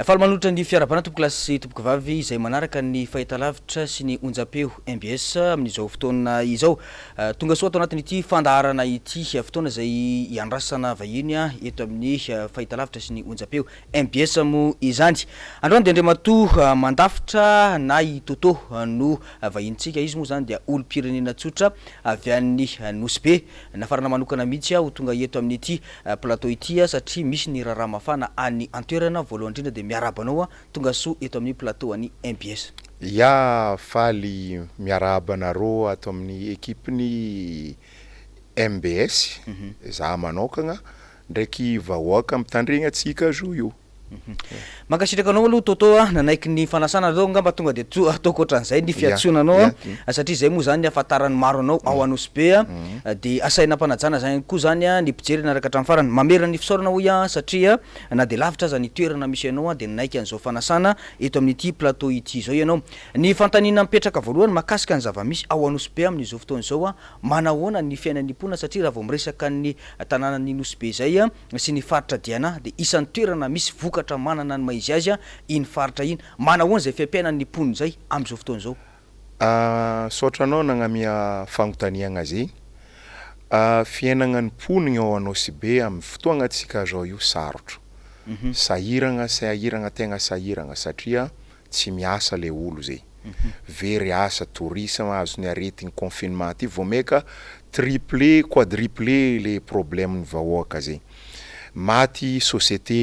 Faly manolotra ny fiarahabana tompokolahy sy tompokovavy izay manaraka ny fahitalavitra sy ny onjam-peo mbs amin'izao fotoana izao. Tonga soa ato anatin'ity fandaharana ity, fotoana izay iandrasana vahiny eto amin'ny fahitalavitra sy ny onjam-peo mbs moa izany. Androany dia Andriamatoa Mandafitra na i Toto no vahinintsika. Izy moa izany dia olom-pirenena tsotra avy any Nosy Be. Nafarana manokana mihitsy aho ho tonga eto amin'ity plateau ity satria misy ny raharaha mafana any an-toerana. Voalohany indrindra dia miarahaba anao tonga soa eto amin'ny plateau an'i mbs. Ya, faly miarahaba anareo ato amin'ny equipe-n'ny mbs, za manokagna ndraiky vahoaka mitandregny antsika zo io. Mankasitraka anao aloha Toto a, nanaiky ny fanasana aleo angamba tonga de to ataoko ohatran'izay ny fiantsoana anao a, satria zay moa zany ny ahafantaran'ny maro anao ao Anosibe a, de asaina am-panajana zany koa zany a ny mpijery nanaraka hatramin'ny farany. Mamerina ny fisaorana hoy aho satria na de lavitra aza ny toerana misy anao a de nanaiky an'izao fanasana eto amin'ity plateau ity izao ianao. Ny fanontaniana mipetraka voalohany mahakasika ny zava-misy ao Anosibe amin'izao fotoana izao a, manahoana ny fiainan'ny mponina satria raha vao miresaka ny tanànan'i Nosy Be izay a, sy ny faritra Diana dia isan'ny toerana misy vokatra manana ny maha izy azy iny faritra iny. Manahoana izay fiaimpiainan'ny mponina izay amin'izao fotoana izao? Misaotra anao nagnamia fagnontaniagna zegny. Fiaignagna ny mponigny ao Anosibe amin'ny fotoagnatsika zao io sarotro. Sahiragna sahiragna tegna sahiragna satria tsy miasa le olo zay. Very asa, tourisme azon'ny aretigny confinement ty vao maika triplé quadruplé le problème ny vahoaka zay. Maty société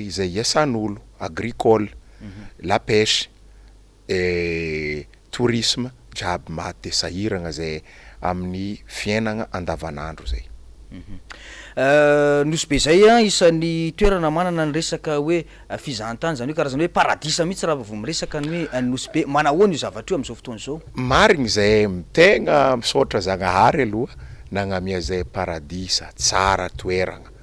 izay iasan'olo, agricole, la pêche, tourisme, jiaby maty de sahiragna zay amin'ny fiainagna andavanandro zay. Nosy Be zay isan'ny toerana manana ny resaka hoe fizahantany, zany hoe karazana hoe paradisa mihitsy raha vao miresaka ny hoe Nosy Be. Manahoana io zavatra io amin'izao fotoana izao? Marigny zay, tegna misaotra Zagnahary aloha nagnamia zay paradisa, tsara toeragna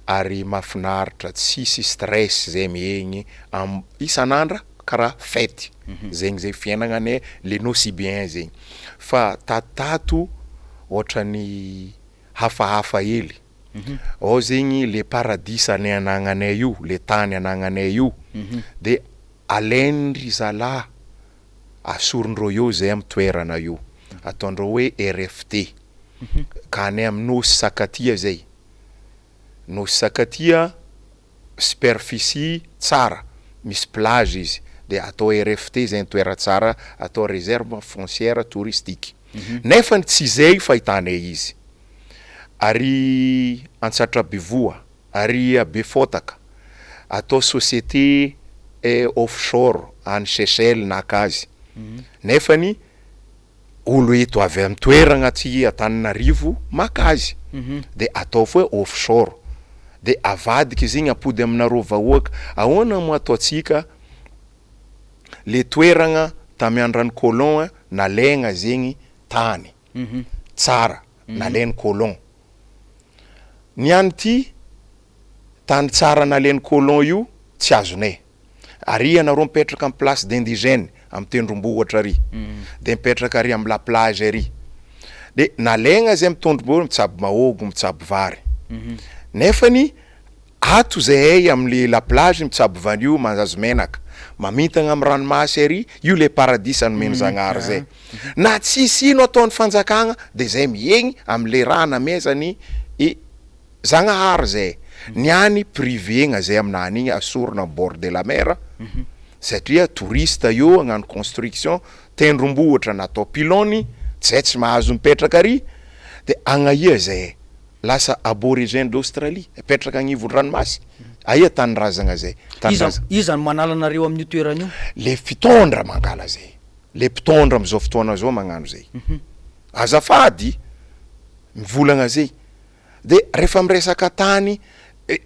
ary mahafinaritra, tsisy stress zay miaigny am- isan'andra karaha fety, zegny zay fiainagnanay le Nosy-Bien zegny, fa tatotato ohatran'ny hafahafa hely, ao zegny le paradisa ny anagnanay io, le tany anagnanay io de alain-dry zalahy asorondreo eo zay amy toerana io, ataondreo hoe RFT, ka any amy nosy Sakatia zay, nosy Sakatia superficie tsara, misy plage izy, de atao RFT zegny toera tsara, atao réserve foncière touristique, nefany tsy zay fahitanay izy, ary Antsatrabevoa, ary a Befotaka, atao société offshore any Seychelles naka azy, nefany olo eto avy amy toeragna aty Antananarivo maka azy, de atao fo hoe offshore, de avadiky izy igny ampody aminareo vahoaka, ahoana moa ataontsika le toeragna tamy andran'ny colon nalaigna zegny tany tsara nalain'ny colon, niany ty tany tsara nalain'ny colon io tsy azonay, ary ianareo mipetraka amy place d'indigène amy tendrombohitra ary, de mipetraka ary amy la plage ary, de nalaigna zay amy tendrombohitra mitsabo mahôgo, mitsabo vary, nefany ato zahay amle la plage mitsabo vanio, mahazo menaka, mamintagna amy ranomasy ary, io le paradisa nomeny Zagnahary zay, na tsisy ino ataon'ny fanjakagna de zay miaigny amle raha namezany i Zagnahary zay, niany privé-gna zay aminany igny asorina am bord de la mer satria touriste io hagnano construction, tendrombohitra natao pylône, zay tsy mahazo mipetraka ary, de agnaia zay, lasa aborigène d'Australie, mipetraka agnivon-dranomasy, aia tanindrazagna zay, Iza tanindrazagna. iza no manala anareo amin'io toerana io? Le fitondra mangala zay, le mpitondra amizao fotoana zao magnano zay, azafady mivolagna zay, de rehefa miresaka tany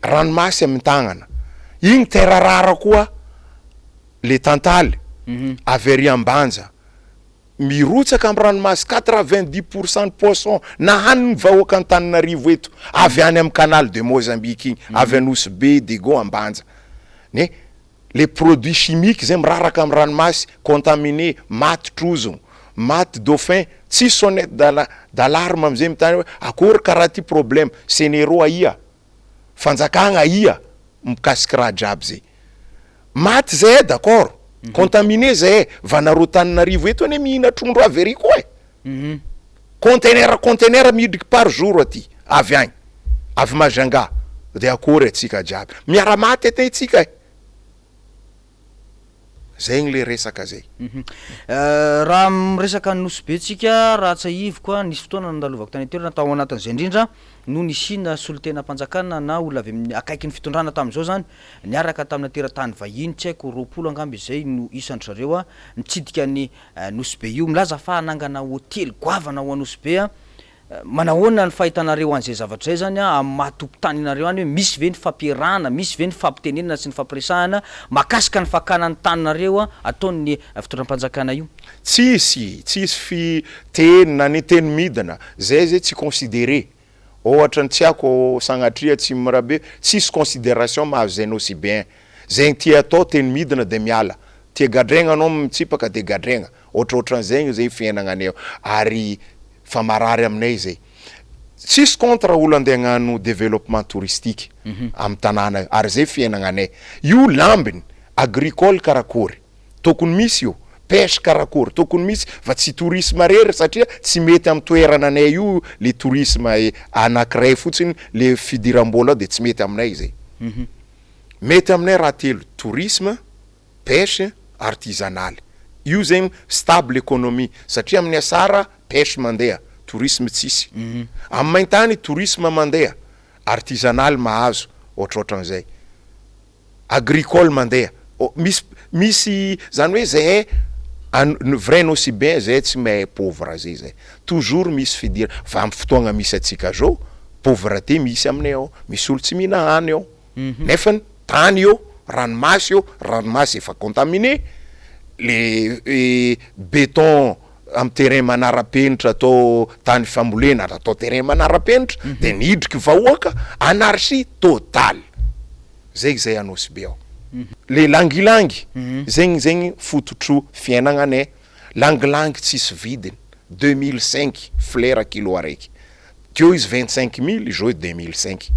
ranomasy amy tagnana, igny terre rare koa le tantaly avy ary Ambanja mirotsaka amy ranomasy 90% ny poisson nahanin'ny vahoaka Antananarivo eto avy any amy canal de Mozambique igny, avy Anosy Be, Diego, Ambanja, ne le produit chimique zay miraraka amy ranomasy contaminé, maty trozogno, maty dauphin, tsisy sonnette d'alarme amizay mitany hoe akory karaha ty problème, CNRO aia, fanjakagna aia mikasiky raha jiaby zay. Maty zahay d'accord, contaminé zahay, vanareo Tananarivo eto anie mihina trondro avy ery koa e. Conteneur conteneur midriky par jour aty avy agny, avy Majunga, de akory atsika jiaby, miara maty anie tsika e. Zegny le resaka zay. Raha miresaka ny Nosy Be tsika, raha tsiahiviko, nisy fotoana nandalovako tany an-toerana, tao anatin'izay indrindra no nisiana solontenam-panjakana na olona avy amin'ny akaiky ny fitondrana tamin'izao zany, niaraka tamina teratany vahiny, tsy haiko 20 angamba izay no isan-dry zareo, nitsidika ny Nosy Be io, milaza fa hanangana hotely goavana ao Nosy Be. Manahoana ny fahitanareo an'izay zavatra izay zany amin'ny maha tompon-tany anareo any hoe misy ve ny fampiarahana, misy ve ny fampitenenana sy ny fampiresahana mahakasika ny fakana ny taninareo ataon'ny fitondram-panjakana io? Tsisy, tsisy fi teny na ny teny midina, zay zay tsy considéré, ohatra ny tsy haiko sagnatria tsy mirabe, tsisy considération mahazo zay Nosy Be, zegny tia atao teny midina de miala, tia gadraigna anao mitsipaka de gadraigna, Ohatrohatran'izay zay fiainagnanay ao ary fa marary aminay zay. Tsisy contre olo andeha hagnano développement touristique amy tanàna io ary zay fiainagnanay. Io lambiny, agricole karakory tokony misy io, pêche karakory tokony misy fa tsy tourisme rery satria tsy mety amy toerananay io le tourisme anakiray fotsiny le fidiram-bola ao de tsy mety aminay zay. Mety aminay raha telo, tourisme, pêche artisanale io zegny stable économie satria amin'ny asara pêche mandeha tourisme tsisy amin'ny maintany tourisme mandeha artisanale mahazo ohatrohatran'izay agricole mandeha misy misy zany hoe zahay ny vrai Nosy Be zahay tsy mahay pauvre zay zay toujours misy fidira fa amin'ny fotoagna misy atsika zao pauvreté misy aminay ao misy olo tsy mihina hany ao nefany tany eo, ranomasy eo, ranomasy efa contaminé, le béton amy terrain manara-penitra atao tany fambolena ary atao terrain manara-penitra de nidriky vahoaka, anarchie totale, zay zay a Nosy Be ao. Le langilangy zegny zegny fototro fiainagnanay, langilangy tsisy vidiny, 2005 flera kilo araiky, teo izy 25 000, izao izy 2005,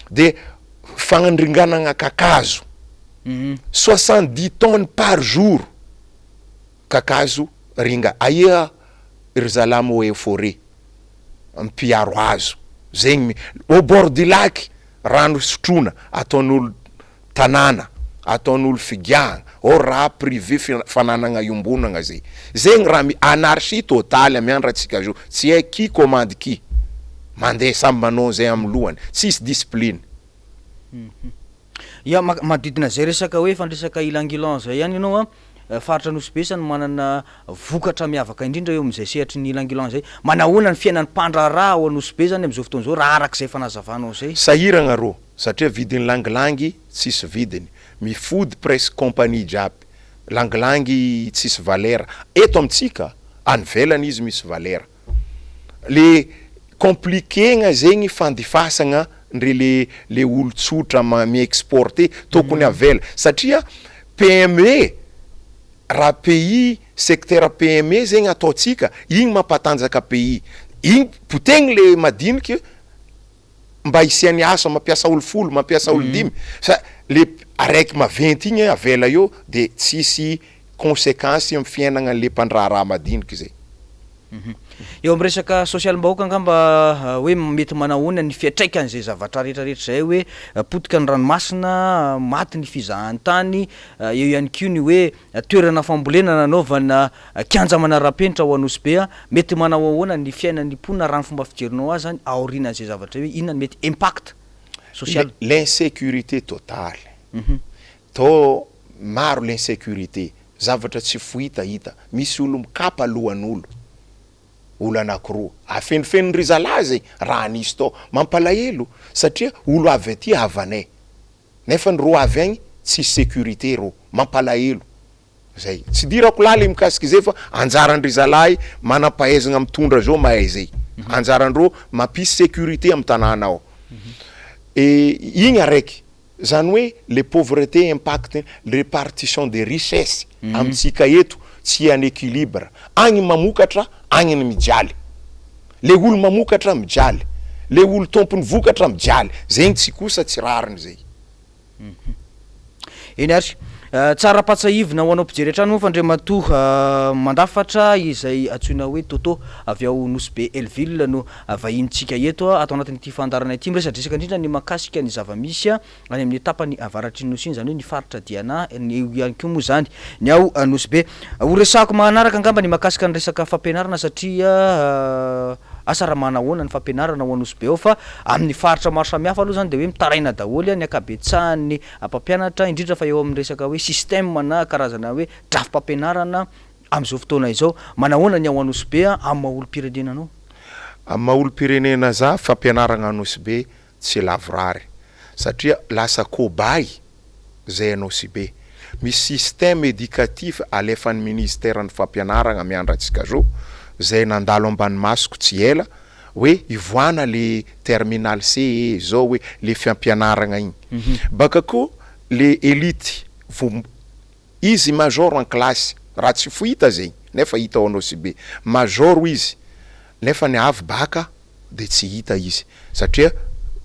de fagnandringanana kakazo 70 tonnes par jour kakazo ringa aia ry zalahy eaux et forêt mpiaro hazo zegny au bord du lac rano sotroina ataon'olo tanàna ataon'olo figiahana or raha privé fananana iombonana zay zegny raha anarchie totale amiandro atsika zao tsy hay qui commande qui mandeha samby manao zay amy lohany tsisy discipline. Ya, manodidina zay resaka hoe fandresaka ylang-ylang zay ihany ianao a, faritra Nosy Be isany manana vokatra miavaka indrindra eo amin'izay sehatry ny ylang-ylang zay. Manahoana ny fiainan'ny mpandraharaha ao Nosy Be zany am'izao fotoana izao raha arak'izay fanazavanao zay? Sahiragna rô satria vidin'ny langilangy tsisy vidiny, mifody presque compagnie jiaby, langilangy tsisy valera eto amitsika, any ivelany izy misy valera, le compliquena zegny fandifasagna ndre le olo tsotra mi-exporter tokony avela satria PME raha pays secteur PME zegny ataotsika igny mampatanjaka pays igny potegny le madiniky mba hisian'ny asa mampiasa olo 10 mampiasa olo dimy sa le araiky maventy igny avela eo de tsisy conséquence amy fiainagna le mpandraharaha madiniky zay. Eo amy resaka sosialim-bahoaka angamba hoe mety manahoana ny fiantraikan'izay zavatra rehetrarehetra zay hoe potika ny ranomasina, maty ny fizahantany, eo ihany koa ny hoe toerana fambolena nanaovana kianja manara-penitra ao Nosy Be, mety manao ahoana ny fiainan'ny mponina raha ny fomba fijerinao azy zany aorianan'izay zavatra hoe inona ny mety impact social? L'insécurité totale tô maro l'insécurité zavatra tsy fohita hita misy olo mikapa lohan'olo olo anakiroa afenifeniny zalahy zay raha nisy tao mampalahelo satria olo avy aty havanay nefa ny ro avy agny tsisy sécurité ro mampalahelo zay tsy dirako laly mikasiky zay fa anjarandry zalahy manam-pahaizana mitondra zao mahay zay anjarandreo mampisy sécurité amy tanàna ao e igny araiky zany hoe le pauvreté impact répartition des richesses amitsika eto tsy en équilibre agny mamokatra agny ny mijaly le olo mamokatra mijaly le olo tompony vokatra mijaly zegny tsy kosa tsy rariny zay. Eny ary. Tsara ampahatsiahivina ho anao mpijery hatrany moa fa Andriamatoa Mandafatra izay antsoina hoe Toto avy ao Nosy Be Hellville no vahinintsika eto ato anatin'ity fandaharana ity. Miresadresaka indrindra ny mahakasika ny zava-misy any amin'ny tapany avaratry ny Nosy iny, izany hoe ny faritra Diana, eo ihany koa moa izany ny ao Nosy Be. Ho resahako manaraka angamba ny mahakasika ny resaka fampianarana satria asa raha manahoana ny fampianarana ao Nosy Be ao fa amin'ny faritra maro samihafa aloha izany dia hoe mitaraina daholo ny ankabetsahan'ny mpampianatra, indrindra fa eo amin'ny resaka hoe système na karazana hoe drafi-pampianarana amin'izao fotoana izao. Manahoana ny ao Anosibe amin'ny maha olom-pirenena anao? Amin'ny maha olom-pirenena za, fampianaragna Anosibe tsy lavorary satria lasa cobaye zay Anosibe. Misy système éducatif alefan'ny ministère ny fampianaragna miandry antsika zao zay nandalo ambany masoko tsy ela hoe ivoahana le terminale C e zao hoe le fiampianaragna igny. Baka koa le elite vo izy major en classe raha tsy fohita zegny nefa hita ao Anosibe major izy nefa ny avy baka de tsy hita izy satria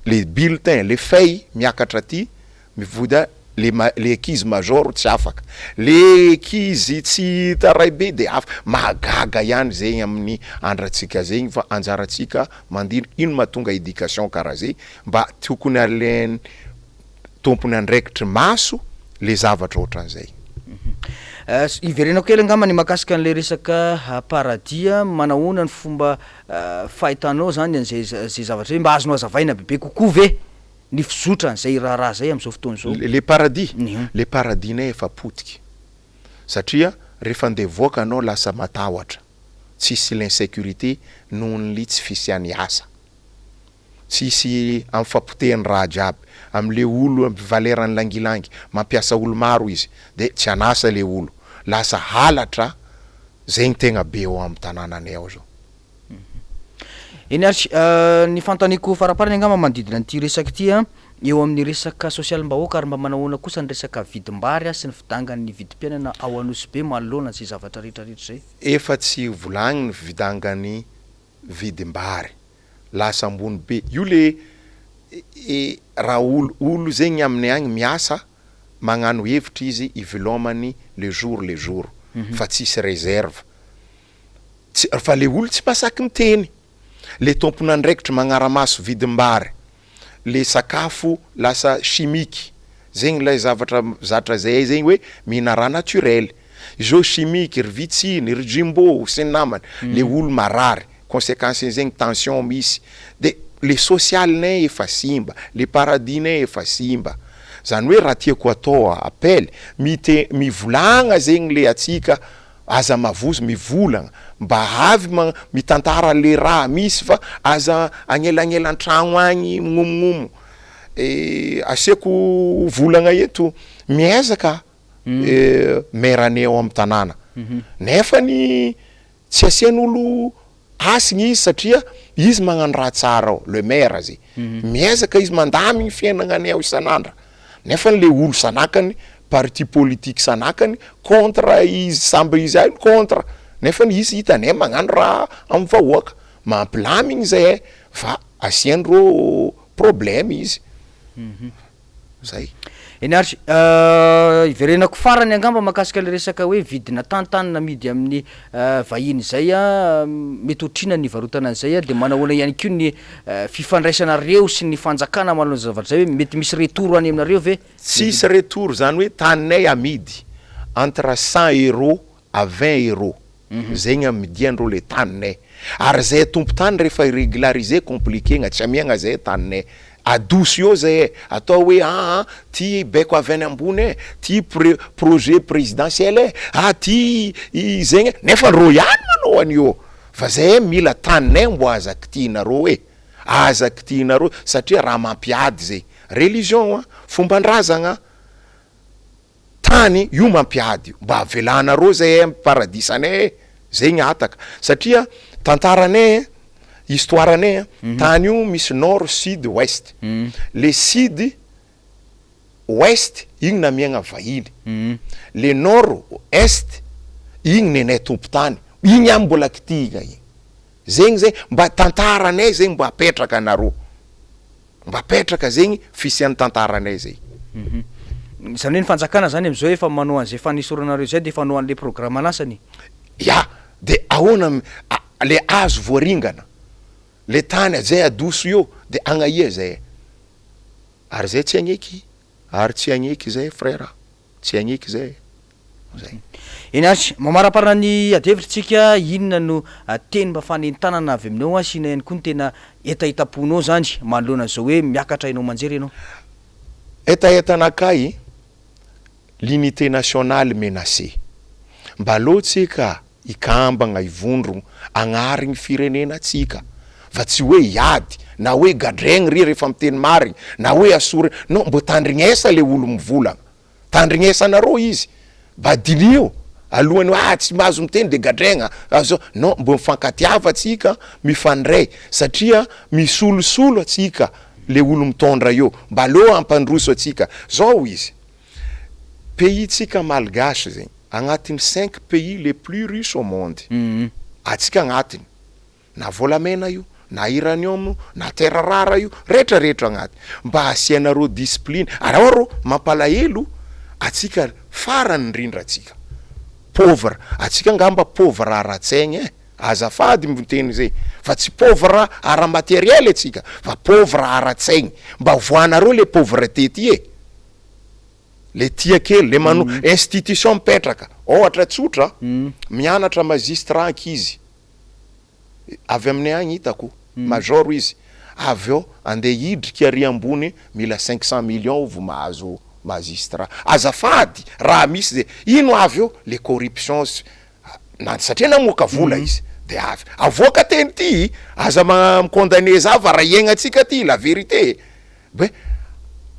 le bulletin le feuille miakatra aty mivody a le ma- le ankizy major tsy afaka le ankizy tsy hita ray be de afa mahagaga ihany zegny amin'ny andrantsika zegny fa anjarantsika mandiniky ino mahatonga éducation karaha zay mba tokony alainy tompony andraikitry maso le zavatra ohatran'izay. Hiverenako kely angamba ny mahakasika an'ilay resaka paradis a, manahoana ny fomba fahitanao zany an'izay zay zavatra zay, mba azonao hazavaina bebe kokoa ve ny fizotran'izay raharaha zay amin'izao fotoana izao? Le paradis? Le paradis-nay efa potiky satria rehefa andeha hivoaka anao lasa matahotra, tsisy l'insécurité nohon'ny tsy fisian'ny asa. Tsisy am fapotehany raha jiaby am le olo am valeur ny langilangy mampiasa olo maro izy de tsy anasa le olo lasa halatra zegny tegna be ao am tanananay ao zao. Eny ary, ny fanontaniako faraparany angamba manodidina an'ity resaka ity an, eo amin'ny resaka sosialim-bahoaka ary mba manahoana kosa ny resaka vidim-bary sy ny fidangan'ny vidim-piainana ao Anosibe manoloana izay zavatra rehetrarehetra izay? Efa tsy volagniny fidangan'ny vidim-bary lasa ambony be io le raha olo olo zegny aminay agny miasa magnano hevitra izy ivelomany le jour le jour fa tsisy reserve tsy fa le olo tsy mahasaky miteny le tompon'andraikitry magnaramaso vidim-bary le sakafo lasa chimique zegny lay zavatra zatra zahay zegny hoe mihina raha naturel zao chimique ry vitsiny ry jumbo sy ny namany le olo marary consequence zegny tension misy de le social-nay efa simba le paradis-nay efa simba zany hoe raha tiako atao appel mite- mivolagna zegny le atsika aza mavozo mivolagna mba avy ma- mitantara le raha misy fa aza agnelagnelan-tragno agny mignomognomo asiako volagna eto miezaka maire anay ao amy tanàna nefany tsy asian'olo hasigny izy satria izy magnano raha tsara ao le maire zay miezaka izy mandamigny fiaignananay ao isan'andra nefany le olo sanakany parti politique sanakany contre izy samby izy ay contre nefany izy hitanay magnano raha amy vahoaka mampilamigny zay fa asiandreo problème izy zay. Eny ary, hiverenako farany angamba mahakasika le resaka hoe vidina tany tany namidy amin'ny vahiny zay a, mety otrina ny varotana an'izay a, de manahoana ihany koa ny fifandraisanareo sy ny fanjakana manoloana zavatra zay hoe mety misy retour any aminareo ve? Tsisy retour zany hoe taninay amidy entre 100 euros à 20 euros zegny amidiandreo le taninay ary zay tompon-tany rehefa régulariser compliqué gna tsy amiagna zay taninay adoso eo zay e atao hoe aa ty baiko avy any ambony e ty pre- projet présidentiel e ah ty zegny nefa reo ihany manao an'io fa zay mila taninay mbo aza kitihinareo e aza kitihinareo satria raha mampiady zay religion a fomban-drazagna tany io mampiady mba avelanareo zay amy paradisanay e zay ny ataka satria tantaranay histoire anay tany io misy nord sud ouest le sud ouest igny namiagna vahiny le nord est igny nenay tompon-tany igny any mbola kitihina igny zegny zay mba tantaranay zegny mba apetraka anareo mba apetraka zegny fisian'ny tantaranay zay. Izany hoe ny fanjakana zany am'izao efa manao an'izay fanesoranareo zay de efa hanao an'le programme-n'asany? Ya, de ahoana le azo voaringana, le tany zay adoso eo, de agnaia zay? Ary zay tsy agneky, ary tsy agneky zay, frère, tsy agneky zay zay. Eny ary, mamaraparana ny adihevitra tsika, inona no teny mba fanentanana avy aminao a, sy ina ihany koa ny tena hetahetam-ponao zany manoloana an'izao hoe miakatra haino aman-jery ianao? Hetahetanakay, l'unité nationale menacée. Mba aloha ikambagna, ivondrogno agnarigny firenena atsika, fa tsy hoe hiady na hoe gadregny ry rehefa miteny marigny na hoe asory. Non, mbo tandrignesa le olo mivolagna, tandrignesanareo izy, mba dinio alohany hoe ah, tsy mahazo miteny de gadregna azo. Non, mbo mifankatiava atsika, mifandray, satria misolosolo atsika le olo mitondra eo. Mba aloha ampandroso atsika zao izy. Pays tsika malgache zegny agnatin'ny cinq pays les plus riches au monde atsika agnatiny, na volamena io, na uranium, na terre rare io, rehetrarehetra agnaty. Mba asianareo discipline. Ary ao rô mampalahelo atsika farany indrindra, atsika pauvre, atsika angamba pauvre ara-tsaigny e, azafady miteny zay, fa tsy pauvre ara-matériel atsika fa pauvre ara-tsaigny. Mba voanareo le pauvreté ty e, le tia kely le mano institution mipetraka. Ohatra tsotra, mianatra magistrat ankizy avy aminay agny, hitako major izy avy eo andeha hidriky ary ambony, mila 500 millions vo mahazo magistrat. Azafady, raha misy zay ino avy eo le corruption na satria namoaka vola izy de avy avoaka teny ty. Aza ma mi-condamné za fa raha iaignatsika ty, la vérité be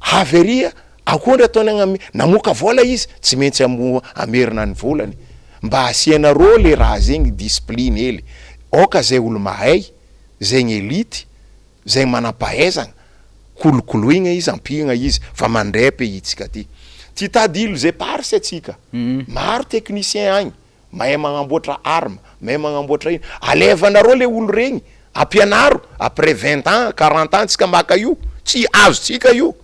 avy aria akoandry ataony agnamy namoaka vola izy, tsy maintsy amoa amerina ny volany. Mba asianareo le raha zegny discipline hely, aoka zay olo mahay zegny, élite zay manam-pahaizana, kolokoloigna izy, ampigna izy fa mandray pays tsika ty. Ty tady îles Éparses atsika, maro technicien agny mahay magnamboatra arme, mahay magnamboatra ino. Alevanareo le olo regny, ampianaro. Après 20 ans, 40 ans tsika maka io, tsy azotsika io,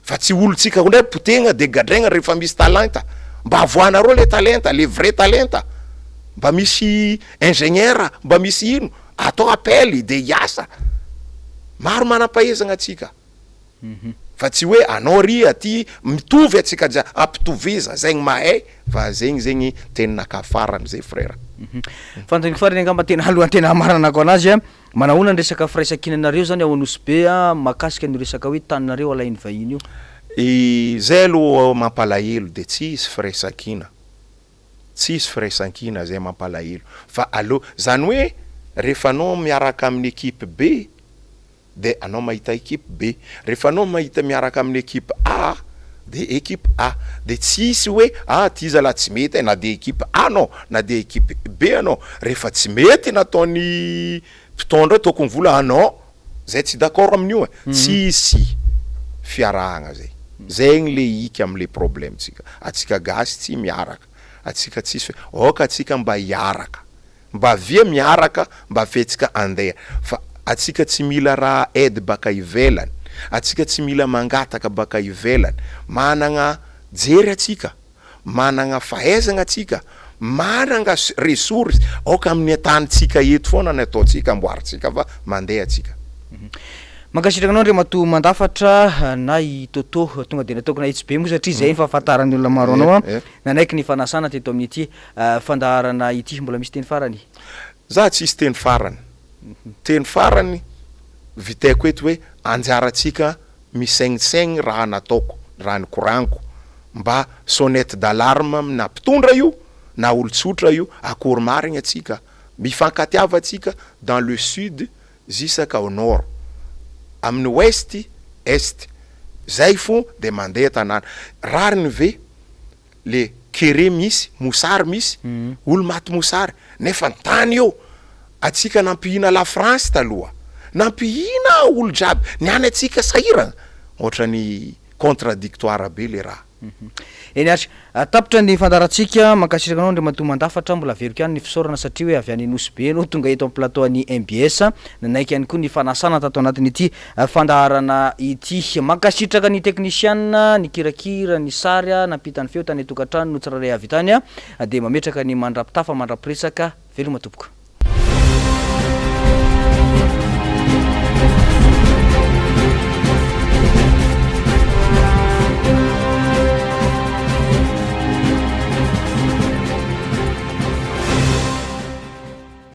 fa tsy olotsika ndray potegna de gadraigna rehefa misy talenta. Mba avoanareo le talenta, le vrai talenta, mba misy ingénieur, mba misy ino, atao appel de hiasa. Maro manam-pahaizana atsika, fa tsy hoe anao ry aty mitovy atsika ja ampitoviza zegny mahay fa zegny. Zegny teninaka farany zay, frère. Fanontaniako farany angamba, tena alohan'ny tena hamaranako anazy a, manahoana ny resaka firaisankinanareo zany ao Anosy Be a, mahakasika ny resaka hoe taninareo alain'ny vahiny io? Zay aloha mampalahelo, de tsisy firaisankina, tsisy firaisankina zay mampalahelo. Fa aloha zany hoe rehefa anao miaraka amin'ny équipe B de anao mahita équipe B, rehefa anao mahita miaraka amin'ny équipe A de équipe A, de tsisy hoe ah, ty zalahy tsy mety e. Na de équipe A anao, na de équipe B anao, rehefa tsy mety nataony mpitondra, tokony vola anao zay tsy d'accord amin'io e. Tsisy fiarahagna zay. Zegny le iky am'le problème tsika, atsika gasy tsy miaraka atsika, tsisy hoe aoka atsika mba hiaraka, mba avia miaraka, mba afetsika andeha, fa atsika tsy mila raha aide baka ivelany, atsika tsy mila mangataka baka ivelany. Managna jery atsika, managna fahaizagna atsika, managna ressource, aoka amin'ny atanitsika eto foana ny ataotsika, amboaritsika fa mandeha atsika. Mankasitraka anao, Andriamatoa Mandafatra na i Toto, tonga de nataoko nahitsy be moa satria zay ny fahafantaran'ny olona maro anao a, nanaiky ny fanasana teto amin'ity fandaharana ity. Mbola misy teny farany? Za tsisy teny farany. Teny farany vitaiko eto hoe anjaratsika misaignisaigny raha nataoko, raha nikoraniko, mba sonnette d'alarme na mpitondra io na olo tsotra io. Akory marigny atsika, mifankatiava atsika dans le sud jusqu'à au nord, amin'ny ouest, est, zay fo de mandeha tanàna. Rariny ve le kere misy mosary, misy olo maty mosary, nefa ny tany io atsika nampihina la France taloha, nampihina olo jiaby, niany atsika sahirana? Ohatrany contradictoire be le raha. Eny ary, tapitra ny fandaharantsika, mankasitraka anao Andriamatoa Mandafatra, mbola averiko ihany ny fisaorana satria hoe avy any Nosy Be ianao tonga eto amin'ny plateau an'ny mbs, nanaiky ihany koa ny fanasana tato anatin'ity fandaharana ity. Mankasitraka ny teknisianina nikirakira ny sary, nampita ny feo tany an-tokantrano no tsirairay avy tany, dia mametraka ny mandrapitafa mandra-piresaka, veloma tompoko.